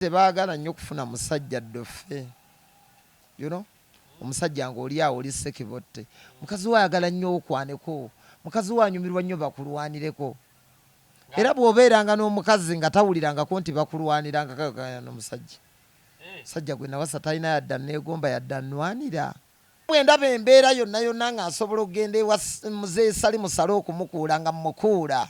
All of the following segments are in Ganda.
Tebaagala nnyo kufuna musajja ddoffe, omusajja ng'oli awo oli sekibotte. Mukazi we ayagala nnyo okwaneko, mukazi we anyumirwa nnyo bakulwanireko. Era bw'obeeranga n'omukazi nga tawulirangako nti bakulwaniranga, kagaya n'omusajja. Musajja gwe nawasa talina yadde anneegomba yadde annwanira. Bwe ndaba embeera yonna yonna nga nsobola okugenda ewa Muzeeyi Salimu Saleh okumukuula nga mmukuula,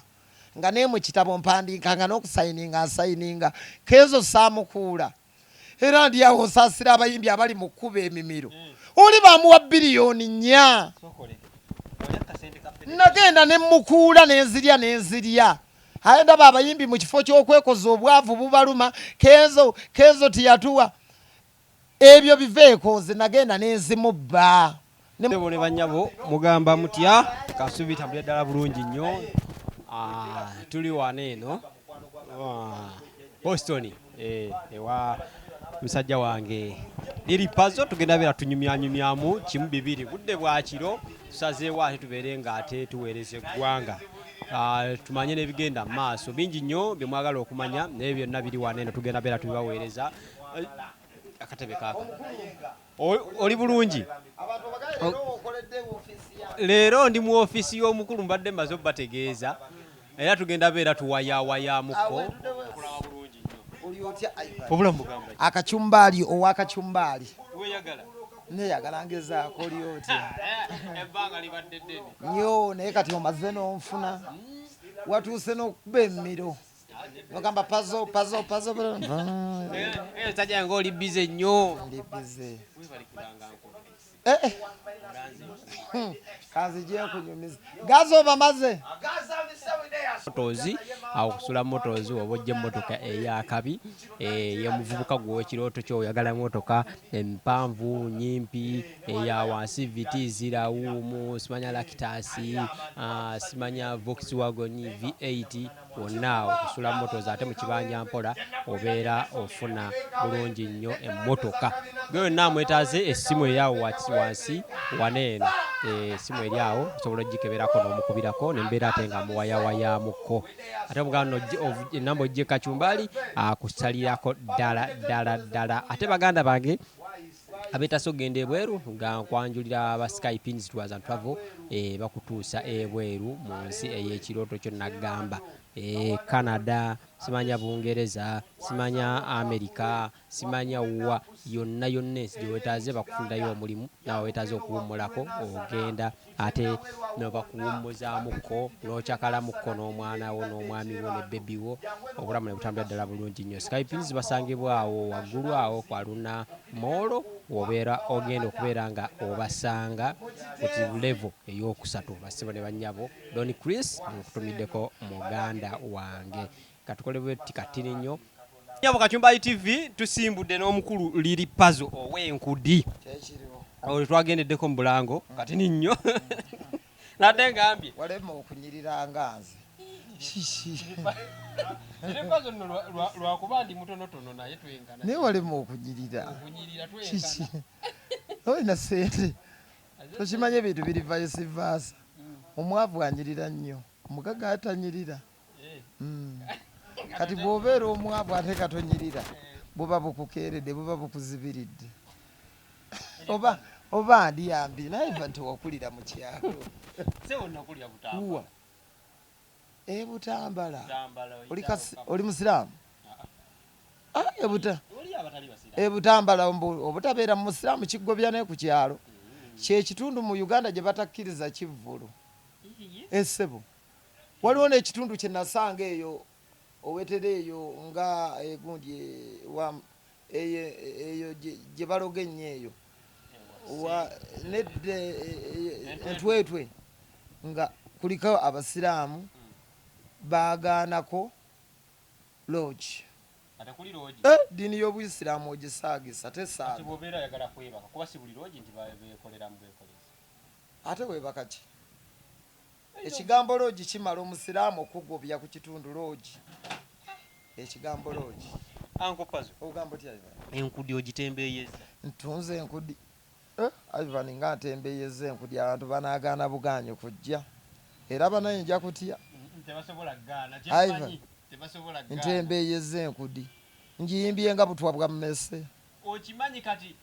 nga ne mu kitabo mpandiika nga n'okusayininga nsayininga, Kenzo saamukuula. Era ndi awo nsaasira abayimbi abali mu kkuba emimiro. Oli baamuwa 4 biliyoni. Nagenda ne mmukuula ne nzirya ne nzirya. Aye ndaba abayimbi mu kifo ky'okwekoza obwavu bubaluma, Kenzo, Kenzo teyatuwa. Ebyo biveeko, nze nagenda ne nzimubba. Ssebo ne bannyabo, mugamba mutya? Kasubi tambulira ddala bulungi nnyo. Tuli wano eno Boston, ewa musajja wange Lil Pazo. Tugenda beera tunyumyanyumyamu kimu bibiri, budde bwa kiro, tusazeewo ate tubeere nga ate tuweereza eggwanga. Tumanye n'ebigenda mu maaso bingi nnyo bye mwagala okumanya, naye byonna biri wano eno, tugenda beera tubibaweereza. Akatebe kaaka, oli bulungi? Leero ndi mu ofiisi y'omukulu, mbadde mmaze obbategeeza, era tugenda beera tuwayawayamukko. Obulamu bugamba ki? Akacumbaali, ow'akacumbaali. Weeyagala? Neyagala, ngezaako. Oli otya? Ebbanga libadde ddene. Nnyo, naye kati omaze n'onfuna, watuuse n'okuba emmiro nogamba Pazo, Pazo, Pazo. Sajja nga oli busy nnyo. Ndi busy. Webale kulanga nkulu. Eh, eh. Kanzije nkunyumiza gaza obamaze. Motors awo, kusula Motors, oba ojja emmotoka eyakabi ey'omuvubuka gw'ekirooto kyo, oyagala motoka empanvu, nyimpi, eya wansi, Vitz, Raum, simanya Lactus, simanya Volkswagen V8, wonna awo kusula Motors. Ate mu kibanja mpola obeera ofuna bulungi nnyo emmotoka gwe yonna amwetaaze. Essimu eryawo wansi wane eno, essimu eri awo, osobola ogikeberako n'omukubirako nembeera ate nga muwayawayamuko. Ate omuganda enamba ojje kacumbali akusalirako ddala ddala ddala. Ate baganda bange abeetase okugenda ebweru, nga nkwanjulira aba Sky Pins Tours and Travel, bakutuusa ebweru mu nsi ey'ekirooto kyo. Nagamba Canada, simanya Bungereza, simanya America, simanya wa yonna yonna ensi gye weetaaze, bakufunirayo omulimu. Nawe weetaaze okuwummulako, ogenda ate nobakuwummuzaamuko n'okyakalamuko n'omwana wo n'omwami wo ne baby wo, obulamu ne butambula ddala bulungi nnyo. Sky Pins basangibwa awo waggulu awo kwa Luna Mall, obeera ogenda okubeera nga obasanga ku level eyokusatu. Bassebo ne bannyabo, Don Chris nkutumiddeko muganda wange. Katukole bwetti katini nnyo. Nyabo Kacumbali TV, tusimbudde n'omukulu Lil Pazo ow'enkudi. Olwo twagendeddeko mu bulango katini nnyo, nadde ngambye. Walema okunyirira nga nze. Lil Pazo nno lwakuba ndi mutonotono, naye twenkana. Naye walema okunyirira. Okunyirira. Kiki? Twenkana. Olina sente, tokimanyi ebintu biri vice versa. Omwavu anyirira nnyo, omugagga atanyirira. Kati bw'obeera omwavu ate katonyirira, buba bukukeeredde, buba bukuzibiridde, oba ndiyambi naye va nti wakulira mu kyalo. Sebo, nakulira Butambala. Wa e Butambala? Butambala. Oli musiraamu? Ah, ebuta Oli abatali basiraamu. Ebutambala obutabeera mu musiraamu kigobya ne ku kyalo. Kyekitundu mu Uganda gye batakkiriza kivvulu. Esebo, waliwo n'ekitundu kye nasanga eyo owetera eyo nga egundi eyo eyo gye baloga ennyo eyo nedde entwetwe nga kuliko abasiraamu, baagaanako lodge. Ate kuli lodge? Eh, ddiini y'obuyisiraamu ogisaagisa. Ati Tesaaga. Bw'obeera oyagala kwebaka, kuba si buli lodge nti beekoleramu bwekolezi. Ate weebaka ki? Ekigambo lodge kimala omusiraamu okugobya ku kitundu lodge, ekigambo lodge. Uncle Pazo. Ogamba otya, Ivan? Enkudi ogitembeeyeza? Ntunze enkudi. Eh, Ivan, nga ntembeeyeza enkudi, abantu banaagaana bugaanyi kujja, era banaye nja kutya. Tebasobola kugaana. Ivan. Kyemanyi tebasobola kugaana. Ntembeeyeza enkudi. Ngiyimbye nga butwa bwa mmese. Okimanyi kati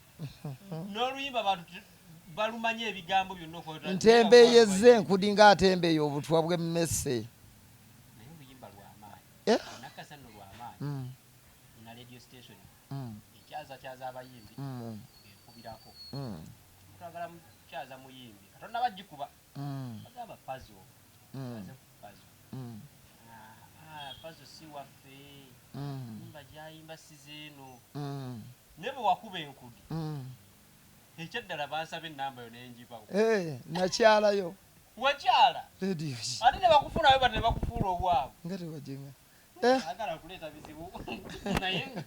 n'oluyimba abantu balumanyi ebigambo byonna okwota. Ntembeyezza enkudi ng'atembeeya obutwa bw'emmese. Naye oluyimba lw'amaanyi. Eh? Nakasa nno lw'amaanyi. Nina radio station ekyazakyaza abayimbi enkubirako. Twagala mukyaza muyimbi. Katonda bagikuba. Bagamba Pazo. Aze ku Pazo. Ah, Pazo si waffe. Nyimba gy'ayimba si zeeno. Naye bwe wakuba enkudi. Ekyaddala bansaba ennamba yo ne ngibawa. Eh, nakyalayo. Wakyala? Radio ki? Ate ne bakufunayo bati ne bakufuula obwabwe. Nga tebaginga. Eh. Agala kuleeta bizibu. Naye nga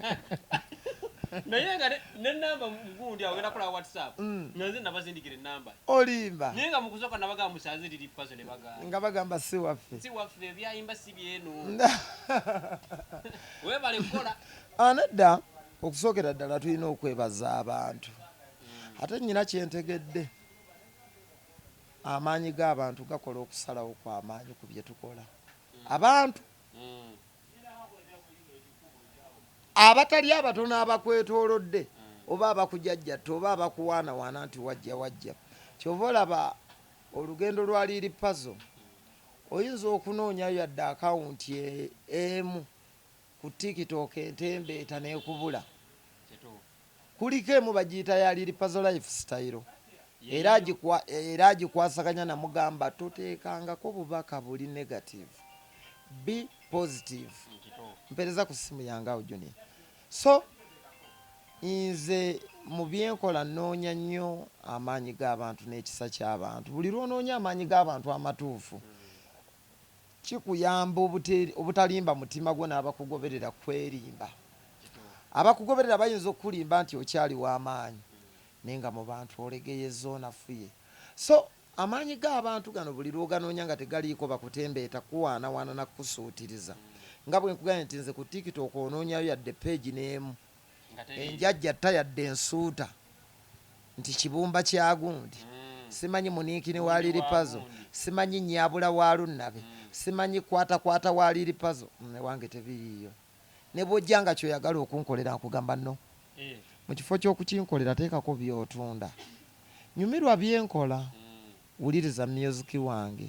naye nga n'ennamba mugundi awo ogenda kulaba WhatsApp. Nga nze nabasindikira ennamba. Olimba. Naye nga mu kusooka nabagamba musanze liri Pazo ne bagaana. Nga bagamba si waffe. Si waffe, ebyayimba si byeno. Weebale kukola. Ah, nedda, okusookera ddala tulina okwebaza abantu. Ate nnyina kye ntegedde, amaanyi g'abantu gakola okusalawo kw'amaanyi ku bye tukola. Abantu abatali abatono abakwetoolodde oba abakujajjatta oba abakuwaanawaana nti wajja wajja. Ky'ova olaba olugendo lwa Lil Pazo, oyinza okunoonyayo yadde akawunti emu ku TikTok entembeeta n'ekubula. Kuliko emu bagiyita ya Lil Pazo Lifestyle. Era agikwasaganya namugamba toteekangako bubaka buli negative. Be positive. Mpereza ku ssimu yange awo Junior. So nze mu byenkola nnoonya nnyo amaanyi g'abantu n'ekisa ky'abantu. Buli lw'onoonya amaanyi g'abantu amatuufu kikuyamba obutalimba mutima gwo n'abakugoberera kwerimba. Abakugoberera bayinza okukulimba nti okyali w'amaanyi naye nga mu bantu olegeyeza onafuye. So amaanyi g'abantu gano buli lw'oganoonya nga tegaliiko bakutembeeta kuwaanawaana na kukusuutiriza. Nga bwe nkugambye nti nze ku TikTok onoonyayo yadde page n'emu enjajja tta yadde ensuuta nti kibumba kya gundi. Simanyi muninkini wa Lil Pazo, simanyi nnyabula wa Lunnabe, simanyi kwatakwata wa Lil Pazo. Ewange tebiriiyo. Ne bw'ojja nga ky'oyagala okunkolera nkugamba no. Mu kifo ky'okukinkolera teekako by'otunda. Nyumirwa bye nkola, wuliriza music wange.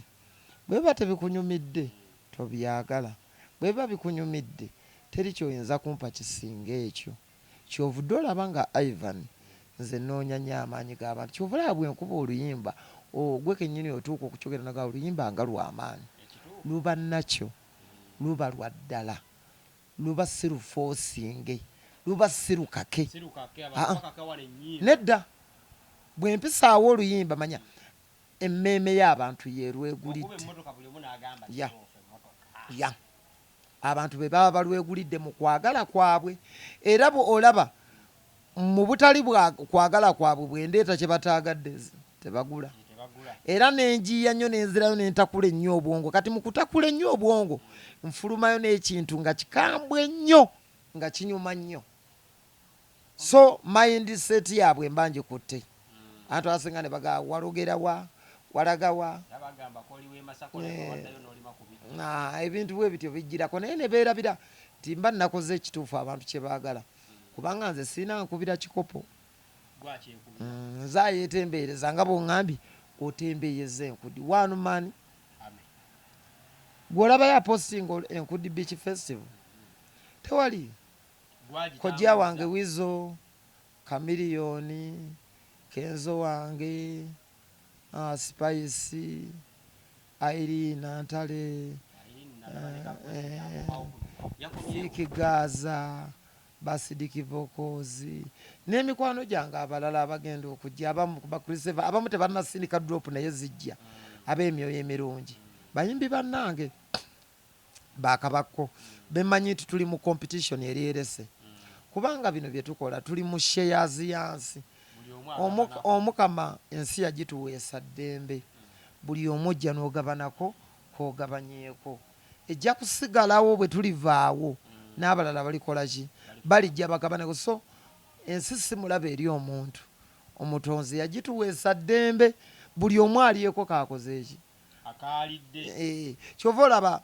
Bwe biba tebikunyumidde tobyagala, bwe biba bikunyumidde teri ky'oyinza kumpa kisinga ekyo. Ky'ovudde olaba nga Ivan nze nnoonya nnyo amaanyi g'abantu. Ky'ova olaba bwe nkuba oluyimba, gwe kennyini otuuka okukyogera n'ogamba oluyimba nga lwa maanyi. Luba nakyo, luba lwa ddala, luba si lufoosinge, luba si lukake. Nedda, bwe mpisaawo oluyimba manya emmeeme y'abantu yeerwegulidde. Ya abantu be baba balwegulidde mu kwagala kwabwe, era bwe olaba mu butali bwa kwagala kwabwe bwe ndeeta kye bataagadde tebagula. Era ne njiiya nnyo ne nzirayo ne ntakula ennyo obwongo. Kati mu kutakula ennyo obwongo nfulumayo n'ekintu nga kikambwe nnyo nga kinyuma nnyo. So mindset yaabwe mba ngikutte. Abantu abasinga ne bagamba walogera wa, walaga wa. Ebintu bwe bityo bijjirako naye ne beerabira nti mba nakoze ekituufu abantu kye baagala. Kubanga nze sirina nkubira kikopo. Nze ayeetembeereza nga bw'oŋŋambye otembeeyeza enkudi. One man. Gwe olabayo apostinga Enkudi Beach Festival? Tewali. Kojja wange Weasel, Chameleone, Kenzo wange, Spice, Irene Ntale, Fik Gaza, Basidiki Vocals n'emikwano gyange abalala abagenda okujja, abamu ba Chris Evans, abamu tebannasindika drop naye zijja, ab'emyoyo emirungi, bayimbi bannange bakabakko bemanyi nti tuli mu competition eri erese, kubanga bino bye tukola tuli mu shares ya nsi. Omukama ensi yagituweesa ddembe, buli omu ojja n'ogabanako k'ogabanyeeko, ejja kusigalawo bwe tulivaawo n'abalala balikola ki, balijja bagabaneko. So ensi si mulabe eri omuntu, omutonzi yagituweesa ddembe, buli omu alyeko k'akoze ki. Ky'ova olaba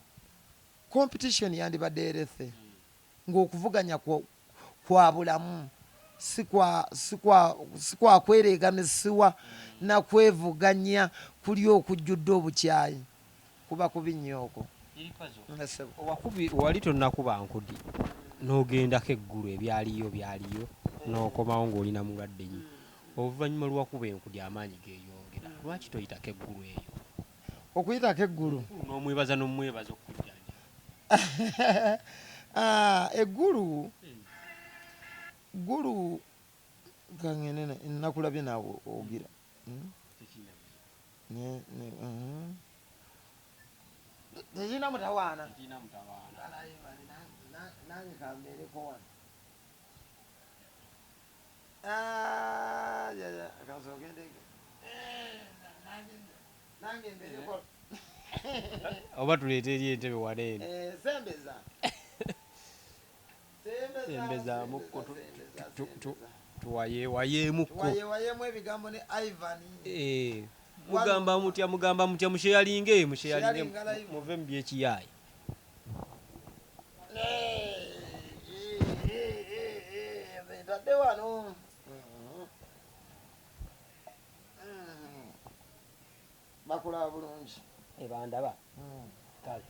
competition yandibadde erethe ng'okuvuganya Kwa bulamu, si kwa, si kwa, si kwa kwereega misiwa na kwevuganya kuli okujjudde obukyayi. Kuba kubi nnyo okwo. Wakubi wali tonnakuba nkudi n'ogendako eggulu ebyaliyo byaliyo n'okomawo ng'olina mulwadde nnyo. Oluvannyuma lwakuba enkudi amaanyi geeyongera, lwaki toyitako eggulu eyo? Okuyitako eggulu n'omwebaza n'omwebaza okukujjanja. Ah, eggulu ggulu kangende nakulabye naawe ogira. Hmm? Tekirina mutawaana. Nange kambeereko wano. Ah, kansooke ndeke. Nange mbeereko. Oba tuleete eri entebe wano eno. Eh, sembeza. Sembezaamuko tuwayeewayeemukko. Tuwayeewayeemu ebigambo ne Ivan. Eh, mugamba mutya, mugamba mutya, musheyalinge, musheyalinge, Sharinga live. Muve mu byekiyaayi. Ntadde wano. Bakulaba bulungi. Ebandaba. Kale.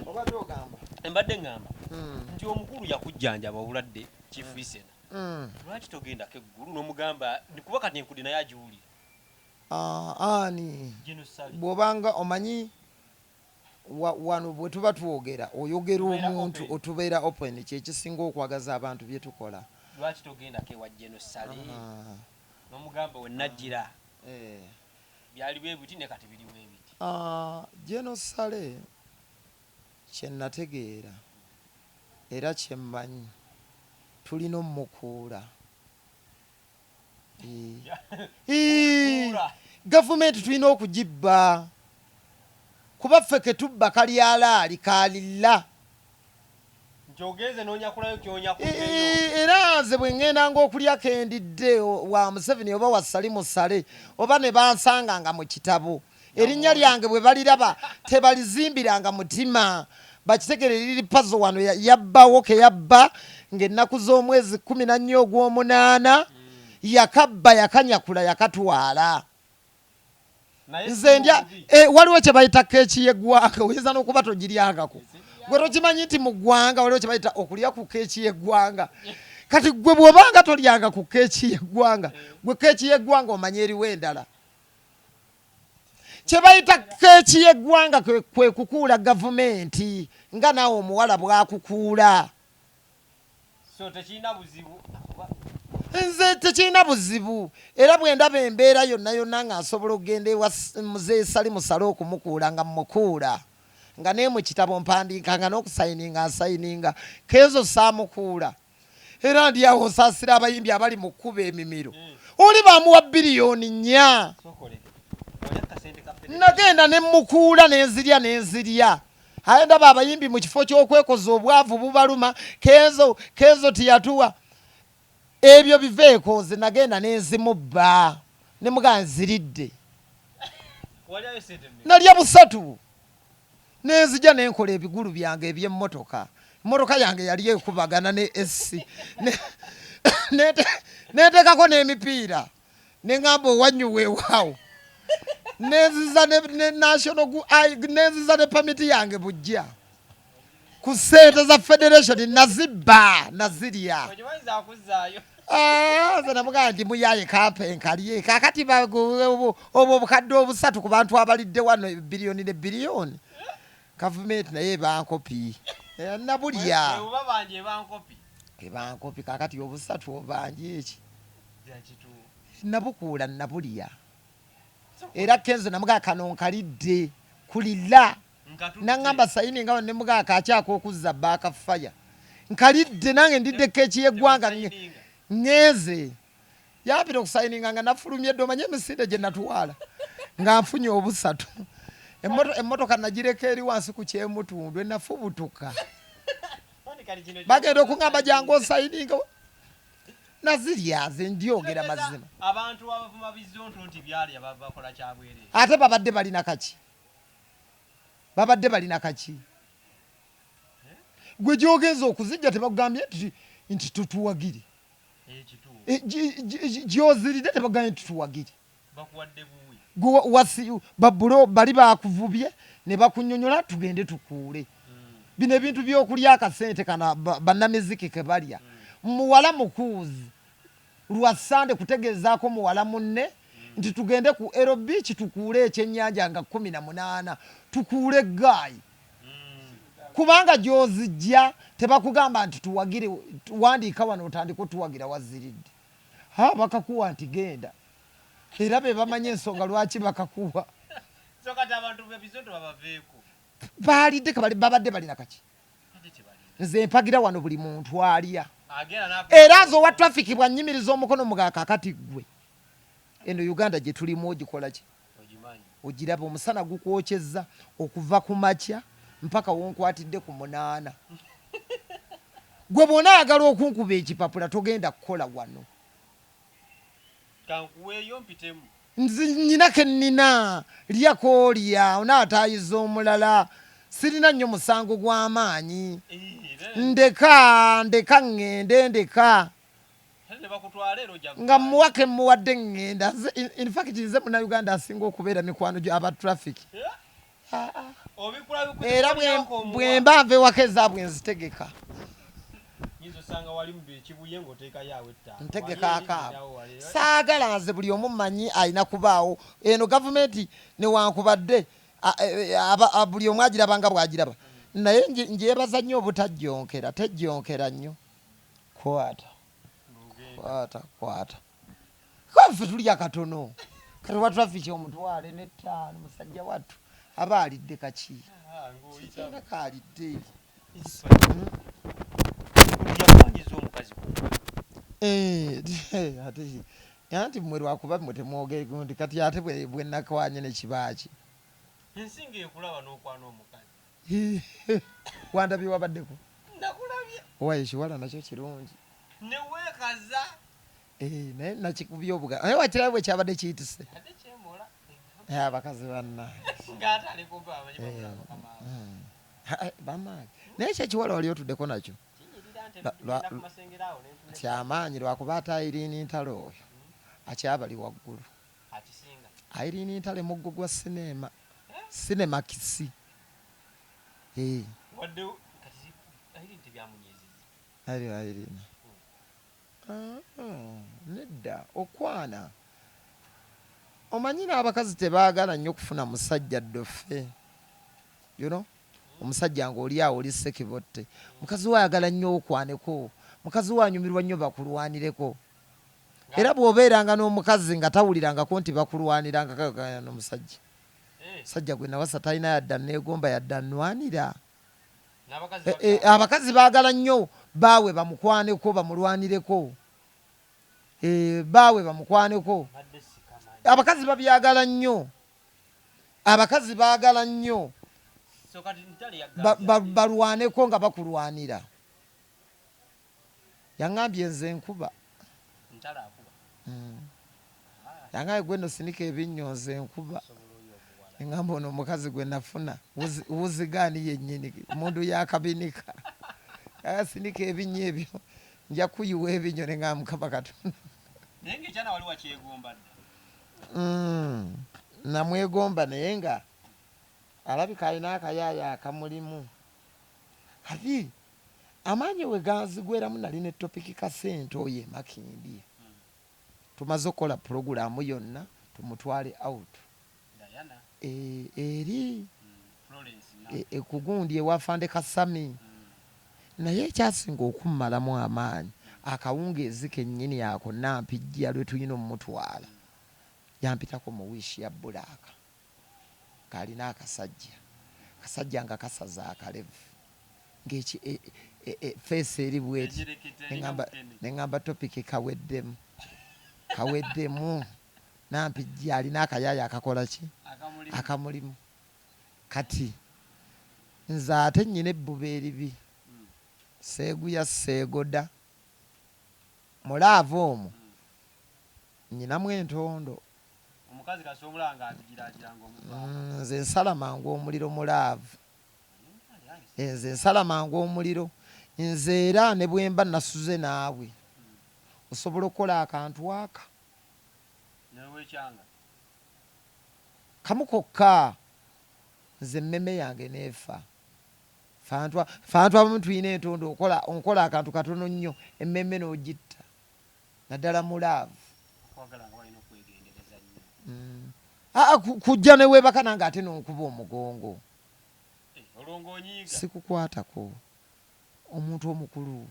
Obadde ogamba? Mbadde ŋŋamba nti omukulu yakujjanjaba obulwadde kifiisena. Lwaki togendako eggulu n'omugamba kuba kati enkudi naye agiwulira? Ani? Bw'obanga omanyi wano bwe tuba twogera oyogera omuntu otubeera open, kye kisinga okwagaza abantu bye tukola. Lwaki togendako ewa General Saleh n'omugamba we najjira byali bwe biti ne kati biri bwe biti? General Saleh kye nategeera era kye mmanyi, tulina omukuula. Gavumenti tulina okugibba kuba ffe ketubba kalyalaali kalilla. Nti ogenze n'onyakulayo kyonyakuleyo. Era nze bwe ŋŋendanga okulya kendidde wa Museveni oba wa Salimu Sale oba ne bansanganga mu kitabo, erinnya lyange bwe baliraba tebalizimbiranga mutima, bakitegere liri pazo wano yabbawo ke yabba ng'ennaku z'omwezi 14 ogw'omunaana yakabba, yakanyakula, yakatwala. Nze ndya waliwo kye bayita keeki y'eggwanga, oyinza n'okuba togiryangako gwe tokimanyi nti mu ggwanga waliwo kye bayita okulya ku keeki y'eggwanga. Kati gwe bw'obanga tolyanga ku keeki y'eggwanga, gwe keeki y'eggwanga omanye eriwo endala. Kye bayita keeki y'eggwanga kwe kukuula gavumenti nga naawe omuwala bw'akukuula. So tekirina buzibu. Nze tekirina buzibu, era bwe ndaba embeera yonna yonna nga nsobola okugenda ewa Muzeeyi Salimu Sale okumukuula nga mmukuula, nga naye mu kitabo mpandiika nga n'okusayininga nsayininga. Kenzo saamukuula, era ndi awo nsaasira abayimbi abali mu kkuba emimiro. Oli bamuwa 4 biliyoni. Nagenda ne mmukuula nenzirya nenzirya, aye ndaba abayimbi mu kifo ky'okwekoza obwavu bubaluma. Kenzo, Kenzo tiyatuwa ebyo biveeko. Nze nagenda nenzimubba ne mugaa nziridde. Nalya busatu nenzija nenkola ebigulu byange ebyemmotoka. Emmotoka yange yali ekubagana ne esi neteekako n'emipiira neŋŋamba owannyu weewaawo, nenziza ne national nenziza ne pamiti yange bujja ku ssente za federation nazibba nazirya. Ah, nze namugamba nti muyaye kampe nkalye kakati obwo obukadde obusatu ku bantu abalidde wano biliyoni ne biliyoni. Gavumenti naye ebankopi. Eh, nabulya ebankopi. Kakati obusatu obanja eki nabukuula nabulya, era Kenzo namugamba kano nkalidde kulira, naŋŋamba sayini nga nemugamba kakyaka okuzza baaka faya nkalidde nange ndidde keeki y'eggwanga ŋŋenze yampita okusayininga nga nafulumye dde. Omanye emisinde gye natwala nga nfunye obusatu, emmotoka nagireka eri wansi ku kyemutundu enafubutuka, bagenda okuŋŋamba jangu osayininga, nazirya. Nze ndyogera mazima. Abantu abavuma bizonto nti byalya bakola kyabwerere. Ate babadde balina kaki? Babadde balina kaki? Gwe gyogenza okuzijja tebakugambye nti nti tutuwagire. Gyoziride tebagambye nti tuwagire. Babulo bali bakuvubye ne bakunyonyola tugende tukuule. Bino ebintu by'okulya akasente kana bannamiziki ke balya. Muwala mukuuzi lwa Sande kutegeezaako muwala munne nti tugende ku Ero Beach tukuule ekyennyanja nga 18 tukuule ggaayi. Kubanga gy'ozijja tebakugamba nti tuwagire, wandiika wano otandike otuwagira waziridde. Ha, bakakuwa nti genda. Era be bamanyi ensonga lwaki bakakuwa. So kati abantu b'ebizonto babaveeko. Baalidde kabali babadde balina kaki. Nze mpagira wano buli muntu alya. Era nze owa traffic bw'annyimiriza omukono muga kakati ggwe. Eno Uganda gye tulimu ogikola ki? Ogiraba omusana gukwokyezza okuva ku makya mpaka wonkwatidde ku 8. Gwe bw'onaayagala okunkuba ekipapula togenda kukola wano. Kankuweeyo mpitemu. Nze nnyina ke nnina, lya k'olya onaataayiza omulala. Sirina nnyo musango gwa maanyi. Ndeka, ndeka ŋŋende, ndeka. Nga mmuwa ke mmuwadde ŋŋenda. Nze, in fact nze Munnayuganda asinga okubeera mikwano gya aba traffic. Era bwe mba nva ewaka ezaabwe nzitegeka. Ntegeka akaabwe. Saagala nze buli omu mmanyi alina kubaawo. Eno gavumenti newankubadde buli omu agiraba nga bw'agiraba naye ngyebaza nnyo obutajjonkera, tejjonkera nnyo. Kwata, kwata, kwata. Ffe tulya katono. Kati wa traffic 50,000 musajja wattu aba alidde kaki? Sirina kaalidde. Ate anti mmwe lwakuba mmwe temwogere gundi kati ate bwe nakwanye ne kibaaki. Ensi ng'ekulaba n'okwana omukazi. Wandabye wabaddeko? Nakulabye. Owaye ekiwala nakyo kirungi. Ne weekaza. Naye nakikubye obuga. Naye wakirabe bwe kyabadde kiyitise. Ate kyemola. Abakazi bannange. Ng'ate ali kumpi abamanyi bakula bakama. Bannange. Naye ekyo ekiwala wali otuddeko nakyo? Kyamaanyi lwakuba ate Irene Ntale oyo akyabali waggulu. Irene Ntale muggo gwa sineema. Sinema kisi. Irene. Nedda okwana. Omanyi n'abakazi tebaagala nnyo kufuna musajja ddofe. You know? Omusajja ng'oli awo oli ssekibotte. Mukazi we ayagala nnyo okwaneko. Mukazi we anyumirwa nnyo bakulwanireko. Era bw'obeeranga n'omukazi nga tawulirangako nti bakulwaniranga n'omusajja. Musajja gwe nawasa talina yadde anneegomba yadde annwanira. Abakazi baagala nnyo baawe bamukwaneko bamulwanireko. Baawe bamukwaneko. Abakazi babyagala nnyo. Abakazi baagala nnyo balwaneko nga bakulwanira. Yaŋŋambye nze nkuba. Yaŋŋambye gwe nno sinika ebinnyo nze nkuba. Ŋŋamba ono omukazi gwe nafuna wuzigaani yennyini mundu yakabinika. Sinika ebinnyo ebyo nja kuyiwa ebinnyo ne ŋŋamba Mukama Katonda. Naye ng'ekyana wali wakyegomba dda? Namwegomba naye nga alabika alina akayaaya akamulimu. Kati amaanyi we ganzigweramu nali ne topiki kasente oyo e Makindye. Tumaze okukola pulogulaamu yonna tumutwale out. Eri ekugundi ewa Afande Kasami. Naye ekyasinga okummalamu amaanyi akawungeezi kennyini ako Nampijja lwe tulina omutwala yampitako mu wiishi ya bbulaaka ng'alina akasajja, akasajja nga kasaze akalevu ng'eki ffeesi eri bw'eti ne ŋŋamba topiki kaweddemu, kaweddemu. Nampijja alina akayaaya akakola ki? Akamulimu. Kati nze ate nnyina ebbuba eribi, seeguya seegoda. Mu laavu omwo nnyinamu entondo. Nze nsala mangu omuliro mu laavu. Nze nsala mangu omuliro. Nze era ne bwemba nasuze naawe, osobola okukola akantu aka kamu kokka, nze emmeme yange neefa. Ffe abantu abamu tulina entondo, okola onkola akantu katono nnyo emmeme n'ogitta, naddala mu love. Aa, kujja ne weebaka nange ate n'onkuba omugongo. Sikukwatako. Omuntu omukulu.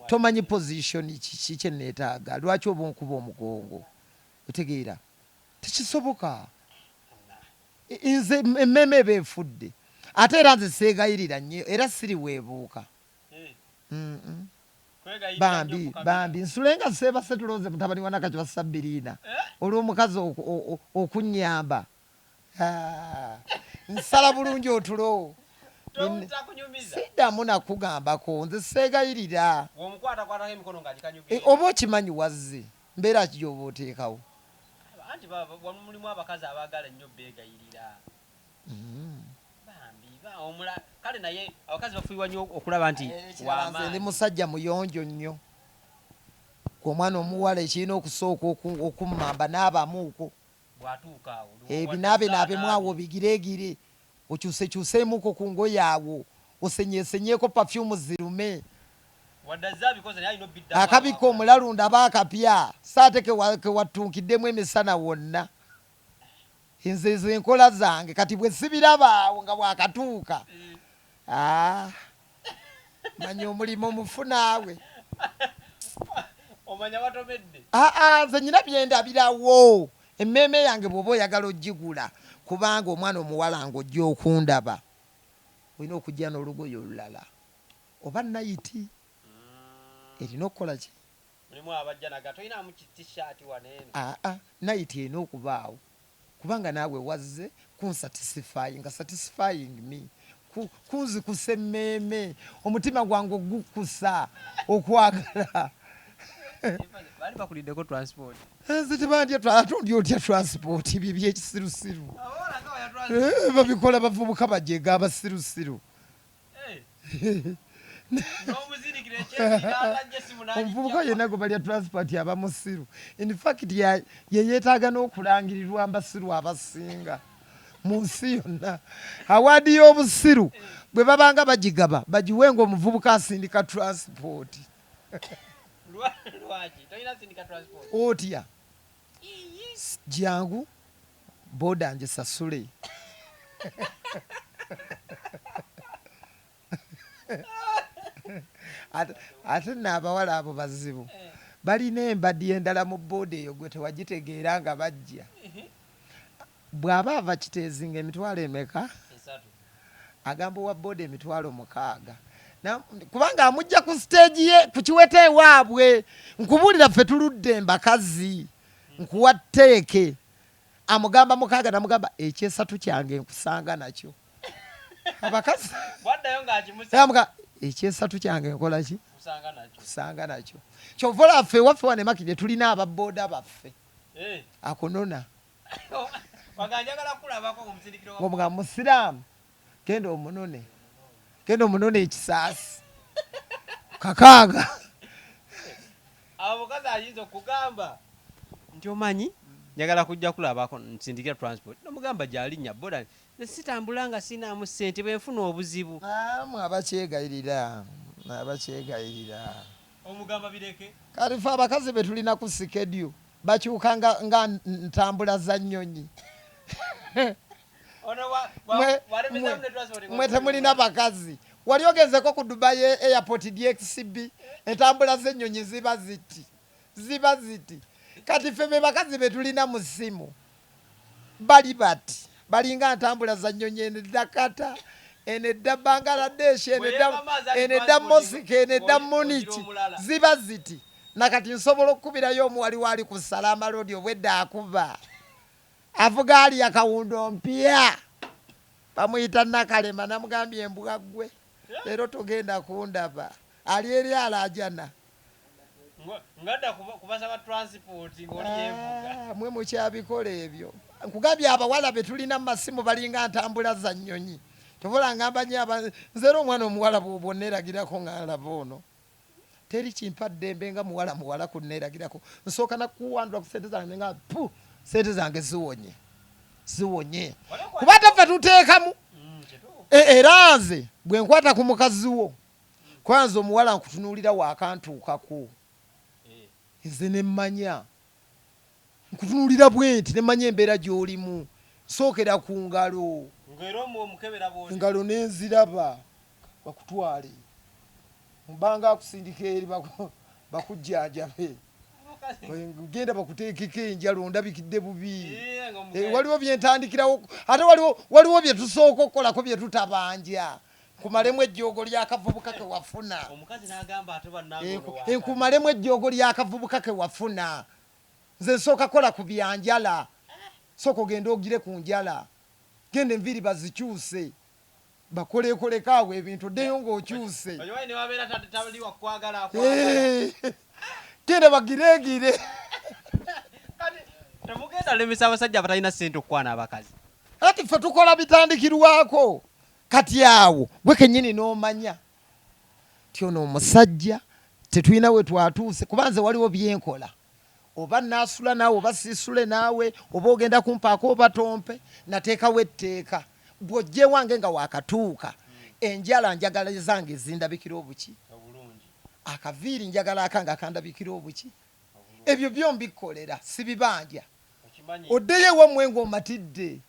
Tomanyi position kiki kye neetaaga, lwaki oba onkuba omugongo? Otegeera? Tekisoboka. Nze emmeeme eba efudde. Ate era nze seegayirira nnyo era siriweebuuka. Bambi bambi nsule nga seebase tulowooze mutabani wa Nakacwa Sabbiriina olw'omukazi okunnyamba. Nsala bulungi otulo. Siddamu nakugambako nze seegayirira. Oba okimanyi wazze mbeera ki gy'oba oteekawo? Anti mulimu abakazi abaagala ennyo beegayirira. Bambi kale naye abakazi bafuyiwa nnyo okulaba nti wamaanyi. Ndi musajja muyonjo nnyo. Ku omwana omuwala ekirina okusooka okummamba n'abamuuko. Bw'atuuka awo. Ebinaabe naabemu awo bigireegire, okyusekyuseemuko ku ngoye awo, osenyeesenyeeko perfume zirume. Wadde azze abikoze naye alina obiddamu. Akabikka omulalu ndaba akapya, so ate kewattunkiddemu emisana wonna. Nze ezo enkola zange kati bwe sibiraba awo nga bwakatuuka. Ah, manya omulimu mufu naawe. Omanya watomedde. Ah, ah, nze nyina byendabirawo. Emmeeme yange bw'oba oyagala ogigula, kubanga omwana omuwala ng'ojja okundaba, olina okujja n'olugoye olulala oba nayiti erina okukola ki? Mulimu abajja naga tolinaamu ki t-shirt wano eno. Aa, nayiti erina okubaawo kubanga naawe wazze kunsatisfyinga, satisfying me, kunzikusa emmeeme, omutima gwange ogukkusa okwagala. Baali bakuliddeko transport. Nze tebandya, ate ondya otya transport? Ebyo ebyekisirusiru babikola bavubuka bajega abasirusiru. Omuvubuka yenna gwe balya transport aba musiru. In fact ye yeetaaga n'okulangirirwa mbasiru abasinga mu nsi yonna. Award y'obusiru bwe babanga bagigaba, bagiwenga omuvubuka asindika transport. Otya? Jangu boda ngisasule. Ate nno abawala abo bazibu, balina embadi endala mu boda eyo gwe tewagitegeera nga bajja. Bw'aba ava Kiteezi nga emitwalo emeka? Agamba owa boda emitwalo 6. Kubanga amujja ku stage ye ku Kiweta ewaabwe. Nkubuulira ffe tuludde mbakazi, nkuwa tteeke. Amugamba 6 namugamba ekyesatu kyange nkusanga nakyo. Abakazi ekyesatu kyange nkola ki? Kusanga nakyo. Kyova olaba ffe ewaffe wano e Makindye tulina ababooda baffe. Akunona. Ng'omugamba musiraamu genda omunone, genda omunone ekisaasi 6. Awo omukazi ayinza okugamba nti omanyi njagala kujja kulabako nsindikira transport, nomugamba gy'alinnya boda, nze sitambula nga sinaamu ssente bwe nfuna obuzibu. Mwe abakyegayirira, abakyegayirira. Omugamba bireke. Kati ffe abakazi be tulina ku schedule bakyuka nga ntambula za nnyonyi. Mwe temulina bakazi. Wali ogenzeko ku Dubai Airport DXB, entambula z'ennyonyi ziba ziti, ziba ziti. Kati ffe be bakazi be tulina mu ssimu bali bati, balinga ntambula za nnyonyi, eno edda Qatar, eno edda Bangladesh, eno edda Moscow, eno edda Munich, ziba ziti. Nakati nsobola okukubirayo omu waliwo ali ku Salama Road obwedda akuba avuga ali akawundo mpya, bamuyita Nakalema, namugambye embwa ggwe leero togenda kundaba, ali eri alaajana. Ngadda kubasaba transport ng'oli yeevuga. Mwe mukyabikola ebyo. Nkugambye abawala be tulina mu masimu balinga ntambula za nnyonyi. Tobola ngamba nyo nze era omwana omuwala bw'oneragirako nga laba ono. Teri kimpa ddembe nga muwala muwala kunneeragirako. Nsooka na kuwandula ku ssente zange nga pu ssente zange ziwonye. Ziwonye. Kuba ate ffe tuteekamu. Era nze bwe nkwata ku mukazi wo, kuba nze omuwala nkutunuulira waakantuukako. Nze ne mmanya. Nkutunuulira bwenti ne mmanya embeera gy'olimu. Nsookera ku ngalo. Engalo ne nziraba bakutwale. Mbanga akusindika eri bakujjanjabe. Genda bakuteekeko enjala ondabikidde bubi. Waliwo bye ntandikirawo ate waliwo bye tusooka okukolako bye tutabanja. Nkumalemu ejjoogo ly'akavubuka ke wafuna. Nkumalemu ejjoogo ly'akavubuka ke wafuna. Nze nsooka kola ku bya njala. Sooka ogende ogire ku njala. Genda enviiri bazikyuse. Bakolekoleko awo ebintu oddeyo ng'okyuse. Genda bagireegire. Temugenda lemesa abasajja abatalina ssente okukwana abakazi. Anti ffe tukola bitandikirwako. Kati awo gwe kennyini n'omanya nti ono omusajja tetulina we twatuuse, kuba nze waliwo bye nkola, oba naasula naawe oba siisule naawe, oba ogenda kumpaako oba tompe, nateekawo etteeka. Bw'ojja ewange nga waakatuuka, enjala njagala ezange ezindabikira obuki, akaviiri njagala akange akandabikira obuki, ebyo byo mbikkolera, sibibanja. Oddeyo ewammwe ng'omatidde.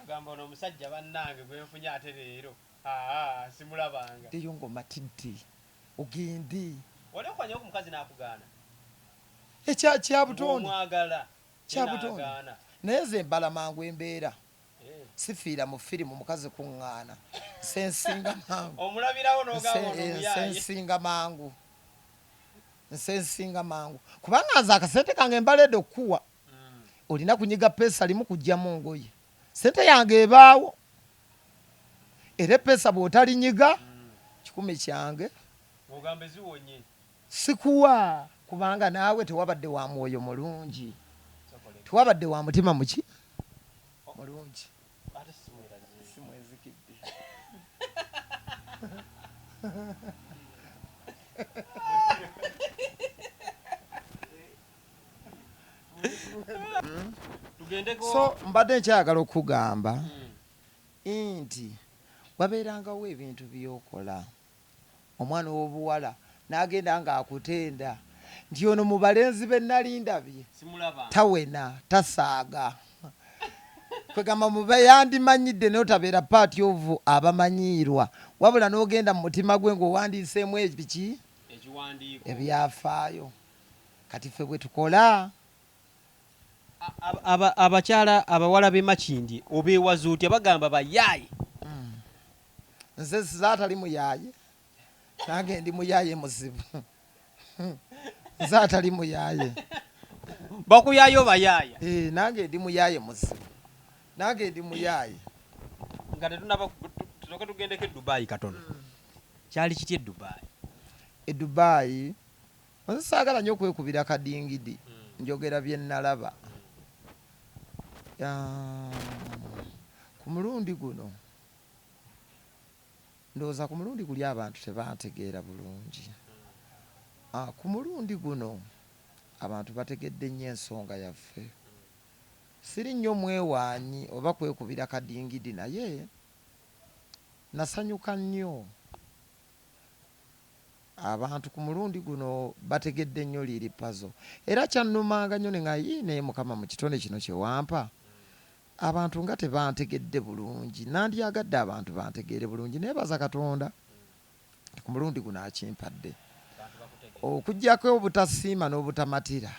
Agamba ono omusajja bannange gwe nfunye ate leero aa simulabanga. Oddeyo ng'omatidde ogende. Wali okwanyeko ku mukazi n'akugaana? Ekya kya butonde. Ng'omwagala Kya butonde. Naye nze mbala mangu embeera. Sifiira mu firimu mukazi kuŋŋaana. Nsensinga mangu. Omulabirawo n'ogamba ono muyaaye. Nsensinga mangu. Nsensinga mangu. Kubanga nze akasente kange mbaleede okukuwa. Olina kunyiga peesa limu kujjamu ngoye. Sente yange ebaawo. Era epeesa bw'otalinyiga, 100 kyange. Ng'ogamba eziwonye. Sikuwa kubanga naawe tewabadde wa mwoyo mulungi. Tewabadde wa mutima muki? Mulungi. Essimu enzikidde. So mbadde nkyayagala okukugamba nti wabeerangawo ebintu by'okola omwana ow'obuwala n'agenda ng'akutenda nti ono mu balenzi be nnali ndabye tawena tasaaga kwegamba mu yandimanyidde n'otabeera part of abamanyiirwa wabula n'ogenda mu mutima gwe ng'owandiiseemu ebiki ebyafaayo. Kati ffe bwe tukola. Abakyala abawala b'e Makindye obeewaza otya? Bagamba bayaaye. Nze nze atali muyaaye nange ndi muyaaye muzibu. Nze atali muyaaye. Bakuyaaya obayaaya? Eh, nange ndi muyaaye muzibu. Nange ndi muyaaye. Nga tetunaba tusooke tugendeko e Dubai katono. Kyali kitya e Dubai? E Dubai Nze saagala nnyo kwekubira kadingidi, njogera bye nnalaba. Ku mulundi guno ndowooza ku mulundi guli abantu tebantegeera bulungi. Ku mulundi guno abantu bategedde nnyo ensonga yaffe. Siri nnyo mwewaanyi oba kwekubira kadingidi naye nasanyuka nnyo. Abantu ku mulundi guno bategedde nnyo Lil Pazo era kyannumanga nnyo ne ngamba yii naye Mukama mu kitone kino kye wampa abantu nga tebantegedde bulungi nandyagadde abantu bantegeere bulungi neebaza Katonda nti ku mulundi guno akimpadde okuggyako obutasiima n'obutamatira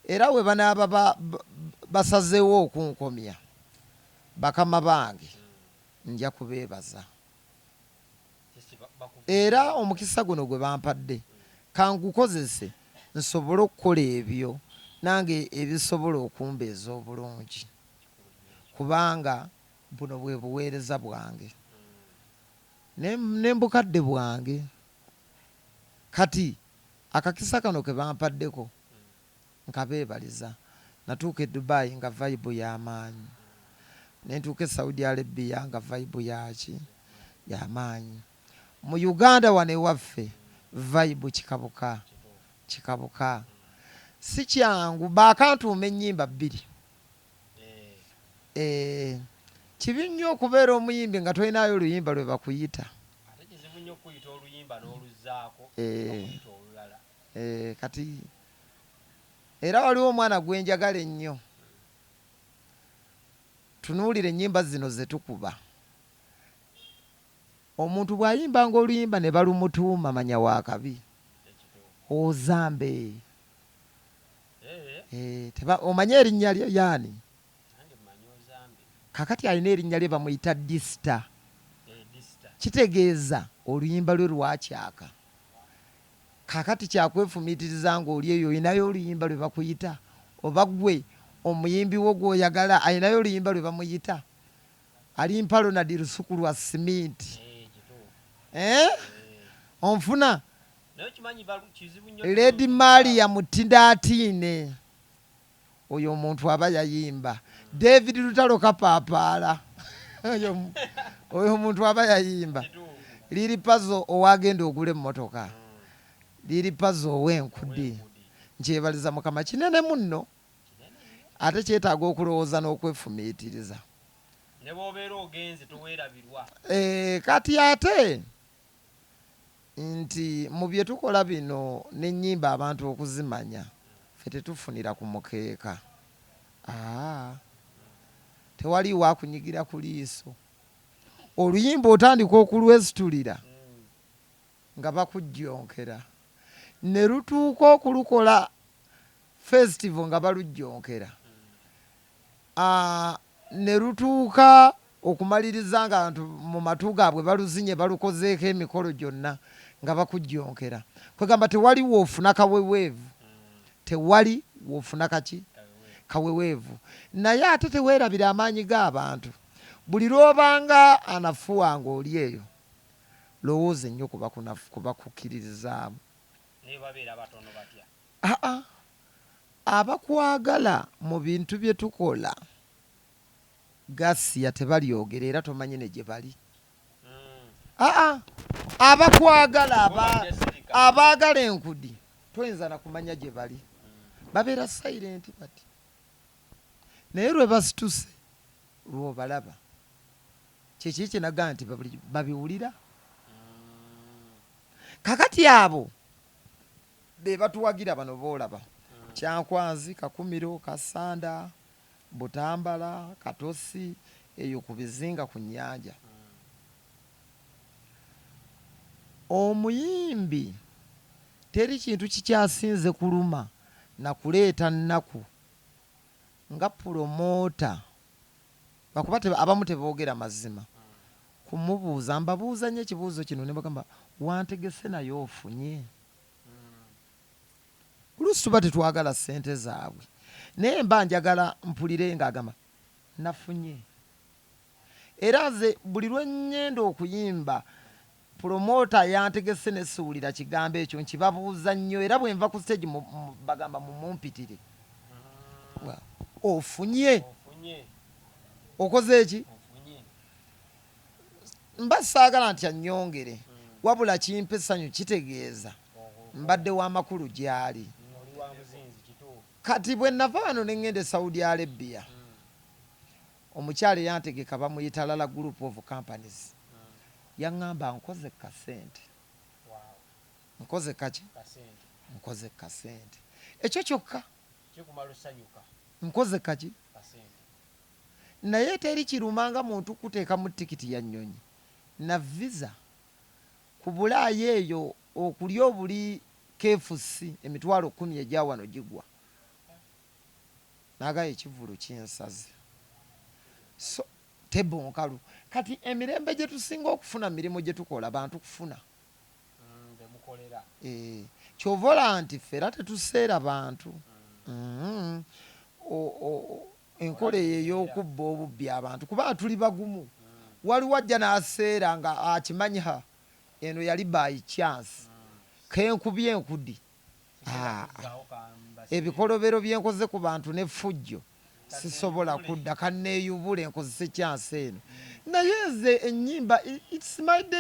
era we banaaba basazeewo okunkomya bakama bange nja kubeebaza. Era omukisa guno gwe bampadde ka ngukozese nsobole okukola ebyo nange ebisobola okumbeeza obulungi, kubanga buno bwe buweereza bwange ne, ne mbukadde bwange. Kati, akakisa kano ke bampaddeko Nkabeebaliza. Natuuka e Dubai nga vibe ya maanyi. Ne ntuuka e Saudi Arabia nga vibe ya ki. Yamaanyi mu Uganda wano ewaffe, vibe kikabuka kikabuka, si kyangu. Bakantuuma ennyimba 2. Kibi nnyo okubeera omuyimbi nga tolinayo oluyimba lwe bakuyita. Ate kizibu nnyo okuyita oluyimba n'oluzzaako, okuyita olulala. Kati era waliwo omwana gwe njagala ennyo. Tunuulira ennyimba zino ze tukuba. Omuntu bw'ayimbanga oluyimba ne balumutuuma, manya wa kabi. Ozambe. Omanye erinnya lye yaani? Kakati alina erinnya lye bamuyita Disita. Kitegeeza oluyimba lwe lwakyaka. Kakati kyakwefumiitiriza ng'oli eyo, olinayo oluyimba lwe bakuyita, oba gwe omuyimbi wo gw'oyagala alinayo oluyimba lwe bamuyita? Alimpa Ronald lusuku lwa siminti. Onfuna Lady Maria Mutindaatiine, oyo omuntu aba yayimba. David Lutalo Kapaapaala, oyo omuntu aba yayimba. Liri Pazo owagenda ogula emmotoka, Liri Pazo ow'enkudi. Nkyebaliza Mukama, kinene munno, ate kyetaaga okulowooza n'okwefumiitiriza. Ne bw'obeera ogenze toweerabirwa. Kati ate nti mu bye tukola bino n'ennyimba abantu okuzimanya, ffe tetufunira ku mukeeka. Aa, tewaliiwo akunyigira ku liiso. Oluyimba otandika okulwesitulira nga bakujjonkera, ne lutuuka okulukola festival nga balujjonkera, ne lutuuka okumaliriza nga abantu mu matu gaabwe baluzinye, balukozeeko emikolo gyonna nga bakujjonkera. Kwegamba tewali woofuna kaweweevu, tewali woofuna kaki kaweweevu. Naye ate teweerabira amaanyi g'abantu. Buli lw'obanga anafuwa ng'oli eyo, lowooza ennyo ku bakukkiririzaamu. Naye babeera batono batya? Aa, abakwagala mu bintu bye tukola gasiya tebalyogera, era tomanyi ne gye bali. Aa, abakwagala, abaagala enkudi, toyinza na kumanya gye bali. Babeera silent bati, naye lwe basituse lw'obalaba. Kyekiri kyenagaa nti babiwulira. Kakati abo be batuwagira bano boolaba, Kyankwanzi, Kakumiro, Kasanda, Butambala, Katosi, eyo ku bizinga ku nnyanja. Omuyimbi teri kintu kikyasinze kuluma na kuleeta nnaku nga promoter, lwakuba abamu teboogera mazima kumubuuza. Mbabuuza nnyo ekibuuzo kino ne bagamba, wantegese naye ofunye? Oluusi tuba tetwagala ssente zaabwe, naye mba njagala mpulire ng'agamba nafunye. Era nze buli lwe ŋŋenda okuyimba, promoter yantegese ne siwulira kigambo ekyo, nkibabuuza nnyo. Era bwe nva ku stage bagamba mumumpitire, ofunye, okoze eki? Mba saagala nti annyongere, wabula kimpa essanyu, kitegeeza mbadde w'amakulu gy'ali. Kati bwe nava wano ne ŋŋenda e Saudi Arabia, omukyala eyantegeka bamuyita Lala Group of Companies, yaŋŋamba nkoze kasente. Nkoze kaki? Nkoze kasente. Ekyo kyokka nkoze kaki? Naye teri kiruma nga muntu kuteekamu tikiti ya nnyonyi na visa ku Bulaaya eyo, okulya obuli KFC 10,000 egya wano gigwa n'agamba ekivvulu kinsaze. So table nkalu. Kati emirembe gye tusinga okufuna mu mirimu gye tukola, bantu kufuna. Ky'ova olaba nti ffe era tetuseera bantu. Enkola eyo ey'okubba obubbi abantu, kuba tuli bagumu. Waliwo ajja n'aseera nga akimanyi, ha, eno yali by chance, kenkubye enkudi. Ebikolobero bye nkoze ku bantu n'effujjo. Sisobola kudda, kanneeyubule, nkozese chance eno. Naye nze ennyimba, it's my daily.